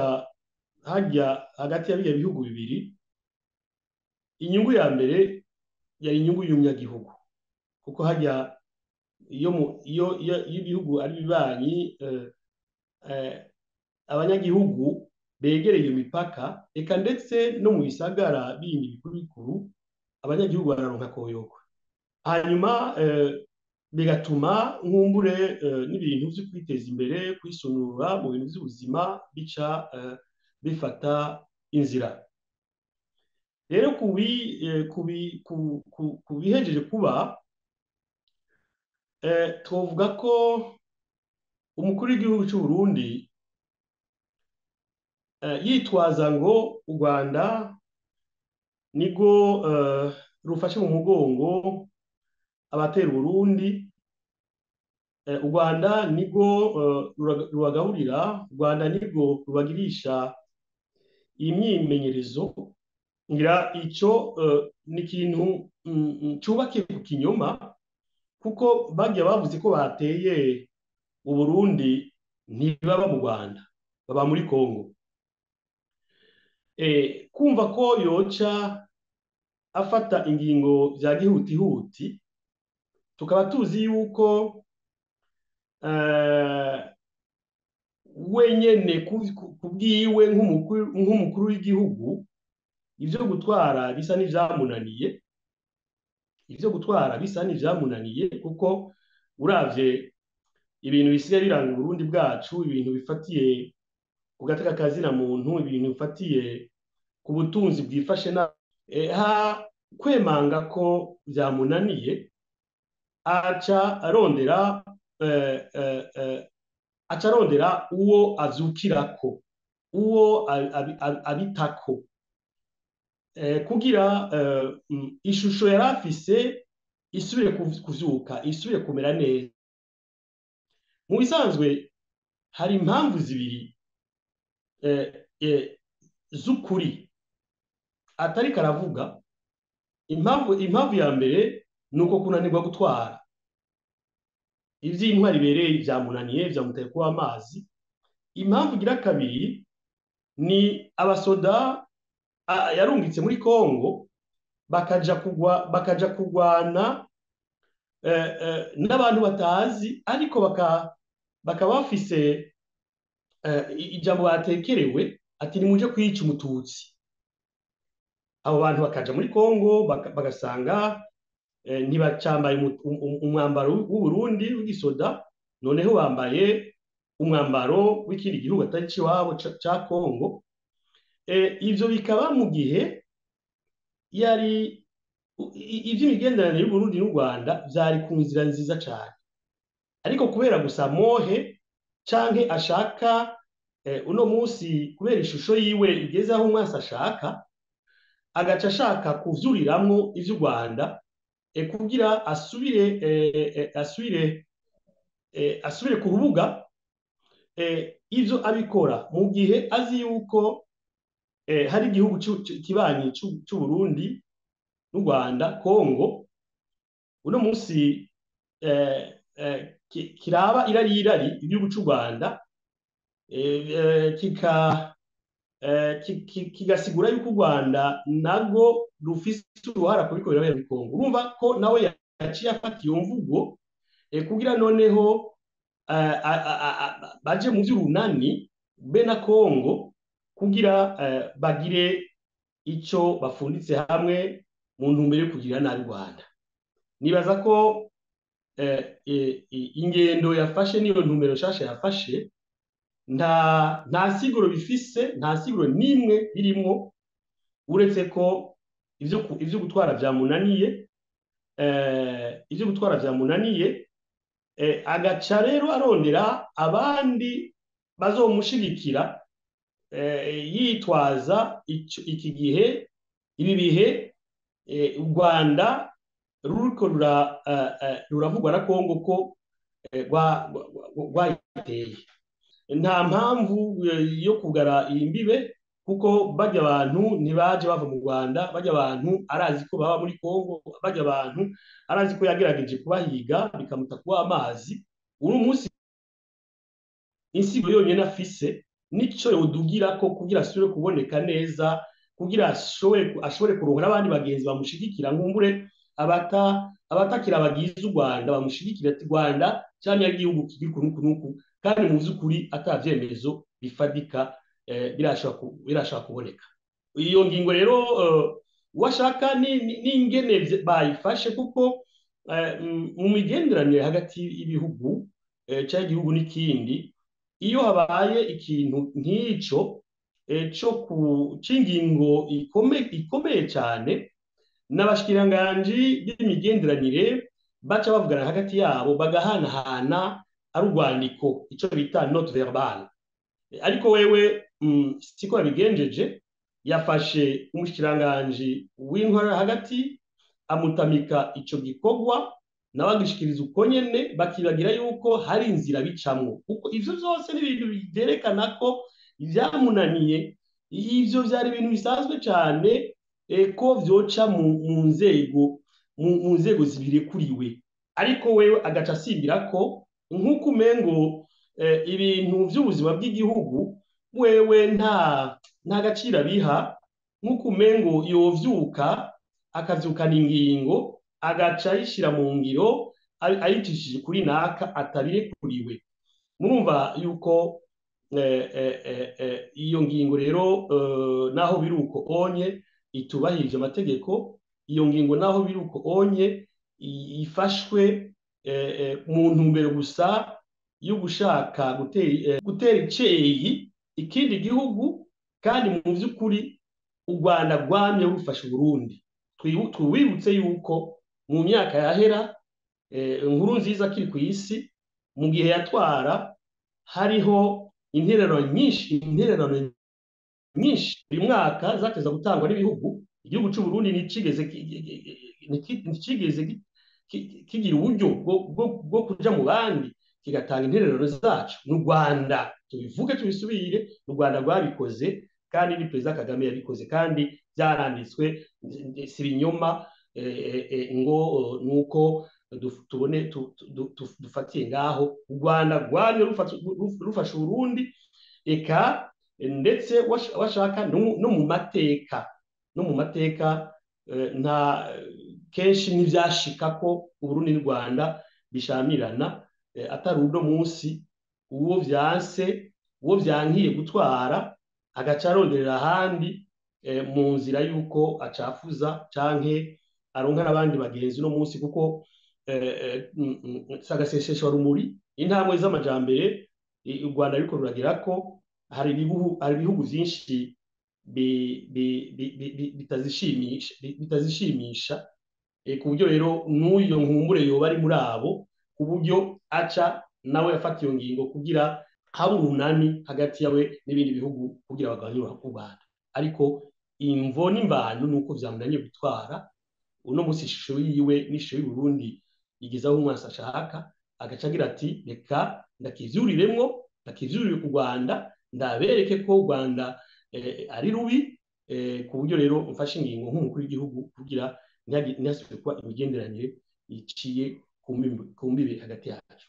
Burya hajya hagati ya biriya bihugu bibiri, inyungu ya mbere yari inyungu y'umunyagihugu, kuko hajya iyo ibihugu ari bibanyi, abanyagihugu begereye iyo mipaka, eka ndetse no mu bisagara bindi bikuru bikuru, abanyagihugu bararonka koyoko. Hanyuma bigatuma nkumbure n'ibintu vyo kwiteza imbere, kwisunura mu bintu vy'ubuzima bica bifata inzira. Rero kubihejeje kuba, twovuga ko umukuru w'igihugu c'u Burundi yitwaza ngo u Rwanda nigo rufashe mu mugongo abatera Burundi, u Rwanda nigo rubagaburira, u Rwanda nigo rubagirisha imyimenyerezo. Ngira ico ni ikintu cubakiye ku kinyoma, kuko bagiye bavuze ko bateye u Burundi ntibaba mu Rwanda, baba muri Kongo. Kumva ko yoca afata ingingo vya gihutihuti, tukaba tuzi yuko wenyene kubwiwe nk'umukuru w'igihugu ivyo gutwara bisa n'ivyamunaniye, ivyo gutwara bisa n'ivyamunaniye, kuko uravye ibintu bisigaye biranga Burundi bwacu, ibintu bifatiye ku gateka kazina muntu, ibintu bifatiye ku butunzi bwifashe na ha kwemanga ko vyamunaniye, aca arondera aca arondera uwo avyukirako, uwo abitako, kugira ishusho yari afise isubire kuvyuka, isubire kumera neza. Mu bisanzwe hari impamvu zibiri z'ukuri atari karavuga. Impamvu ya mbere nuko kunanirwa gutwara, ivy'intwari ibereye vyamunaniye, vyamuteye kuba amazi. Impamvu igira kabiri ni abasoda yarungitse muri Kongo bakaja kugwana n'abantu batazi, ariko bakaba bafise ijambo batekerewe ati nimuje kwica umututsi. Abo bantu bakaja muri Kongo bagasanga ntibacambaye umwambaro w'Uburundi w'igisoda, noneho bambaye umwambaro w'ikindi gihugu atari ciwabo ca Kongo. Ivyo bikaba mu gihe yari ivy'imigenderanire y'Uburundi n'u Rwanda vyari ku nzira nziza cane, ariko kubera gusa mohe canke ashaka uno musi kubera ishusho yiwe igeze aho umwasi ashaka, agaca ashaka kuvyuriramwo ivy'u Rwanda kugira asubire ku rubuga. Ivyo abikora mu gihe azi yuko hari igihugu kibanyi c'u Burundi n'u Rwanda, Kongo, uno musi kiraba irari irari igihugu c'u Rwanda, kigasigura yuko u Rwanda nago rufise uruhara kubiko birabera muri Kongo. Urumva ko nawe yaciye afata iyo mvugo kugira noneho baje mu vy'urunani be na Kongo, kugira bagire ico bafunditse hamwe mu ntumbero yo kugirira nabi Rwanda. Nibaza ko ingendo yafashe niyo ntumbero nshasha yafashe, nta siguro bifise, nta siguro nimwe birimwo, uretse ko ivyo gutwara vyamunaniye, ivyo gutwara vyamunaniye, agaca rero arondera abandi bazomushigikira, yitwaza iki gihe, ibi bihe u Rwanda ruriko ruravugwa na Kongo ko rwayiteye. Nta mpamvu yo kugara iyi mbibe, kuko bajya abantu ntibaje bava mu Rwanda, bajya abantu arazi ko baba muri Kongo, bajya abantu arazi ko yagerageje kubahiga bikamuta kuba amazi. Uno munsi insigo yonyene afise nico yodugira ko kugira asubire kuboneka neza, kugira ashobore kuronka n'abandi bagenzi bamushigikira, nkumbure abatakira bagize u Rwanda bamushigikira ati Rwanda cyane igihugu kiri kunuku, kandi mu by'ukuri atavyemezo bifadika birashobora kuboneka. Iyo ngingo rero washaka n'ingene bayifashe, kuko mu migenderanire hagati y'ibihugu cyangwa igihugu n'ikindi, iyo habaye ikintu nk'ico cyo c'ingingo ikomeye cyane, n'abashikiranganji b'imigenderanire baca bavugana hagati yabo bagahanahana ari urwandiko, ico bita note verbale. Ariko wewe siko yabigenjeje, yafashe umushikiranganji w'intwara hagati amutamika ico gikorwa, nawe agishikiriza uko nyene, bakibagira yuko hari inzira bicamwo, kuko ivyo vyose ni ibintu byerekana ko ivyamunaniye. Ivyo vyari ibintu bisanzwe cane ko vyoca mu nzego zibirekuriwe, ariko wewe agaca asimbira ko nk'uko umengo ibintu vy'ubuzima bw'igihugu wewe nta gaciro abiha, nk'uko umengo yovyuka akavyukana ingingo agaca ayishira mu ngiro ayicishije kuri naka atabirekuriwe. Murumva yuko iyo ngingo rero naho biruko onye itubahirije amategeko, iyo ngingo naho biruko onye ifashwe mu ntumbero gusa yo gushaka gutera iceyi ikindi gihugu, kandi mu by'ukuri u Rwanda rwamye rufasha Burundi. Twibutse yuko mu myaka yahera inkuru nziza kiri ku isi, mu gihe yatwara hariho intererano nyinshi buri mwaka zateza gutangwa n'ibihugu. Igihugu cy'u Burundi nticigeze kigira uburyo bwo kuja mu bandi kigatanga intererano zacu. N'u Rwanda tubivuge tubisubire, n'u Rwanda rwabikoze, kandi ni Perezida Kagame yabikoze, kandi byaranditswe, si ibinyoma ngo nuko tubone dufatiye ngaho. U Rwanda rwamye rufasha Burundi, eka ndetse washaka no mu mateka nta kenshi ntivyashika ko Uburundi n'u Rwanda bishamirana, atari uno munsi uwo vyanse, uwo vyankiye gutwara agaca aronderera ahandi mu nzira yuko acafuza canke aronka n'abandi bagenzi uno munsi, kuko sagasesesha rumuri intambwe z'amajambere u Rwanda ariko ruragira ko hari ibihugu vyinshi bitazishimisha, ku buryo rero n'uyo nkumbure yoba ari muri abo, ku buryo aca nawe yafata iyo ngingo kugira habe urunani hagati yawe n'ibindi bihugu kugira bagabanye u Rwanda. Ariko imvo n'imvano nuko vyamunaniye gutwara. Uno munsi ishusho yiwe n'ishusho y'u Burundi igeze aho umwansi ashaka, agaca agira ati reka ndakivyuriremwo, ndakivyurire ku Rwanda, ndabereke ko u Rwanda ari rubi, ku buryo rero mfashe ingingo nk'umukuru w'igihugu kugira ntihasubire kuba imigenderanire iciye ku mbibe hagati yacu.